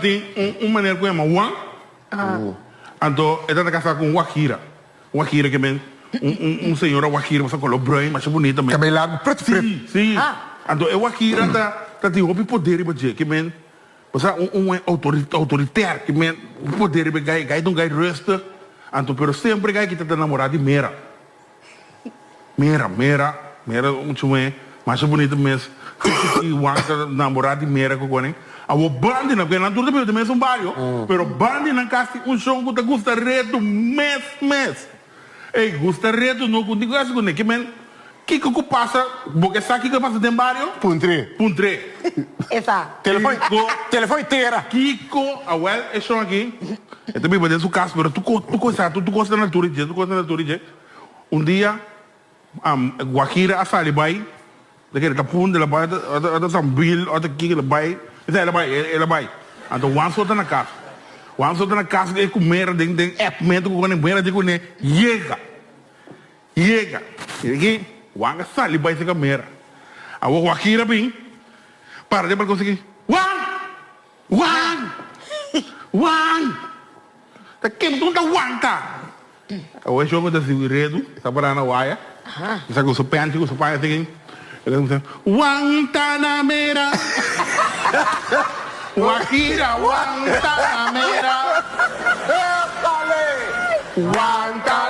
Tin un meneer ku yama Juan, anto e ta ta kasá ku un wajira. Un wajira ke men un señora wajira pasobra koló bruin masha bunita men. Kabei largu pret pret. Si, si. Anto e wajira ta ta tin hopi poder riba dje ke men pasobra un un outoriter ke men hopi poder riba e gai. E gai ta un gai rustig anto pero semper e gai ki ta ta namorá di Mera. Mera, Mera, Mera un chumé masha bunita mes i Juan ta namorá di Mera ku konen. Awor bandinan, porque nan tur ta biba den mesun bario, pero bandinan kasi un shon ku ta gusta retu mes mes. Ey, gusta retu no ku tin ku kuné. Ke men, kiko ku pasa, bo ke sa kiko a pasa den bario? Puntr'é. Puntr'é. E sa. Telefon, telefon i tera. Kiko, awel e shon aki, e ta biba den su kas, pero tur kos, tur kos sa, tur kos ta na altura di dje, tur kos ta na altura di dje. Un dia Guajira a sali bai, ta kere ta punda, el a bai ota Sambil, ota kiko, el a bai, esei el a bai, el a bai. Anto Juan so ta na kas. Juan so ta na kas e ku mera den den èpmentu ku kone mera di kuné, yega, yega. I aki Juan a sali bai serka mera. Awor Guajira bin para den balkon sigui, Juan! Juan! Juan! Ta ken tur ta wanta? Awor e shofer ta sigui redu, e ta pará na waya, e sa ku su pènchi ku su paña sigui, e ta kuminsá, Wantanamera! Guajira, Wantanamera! Wantanamera!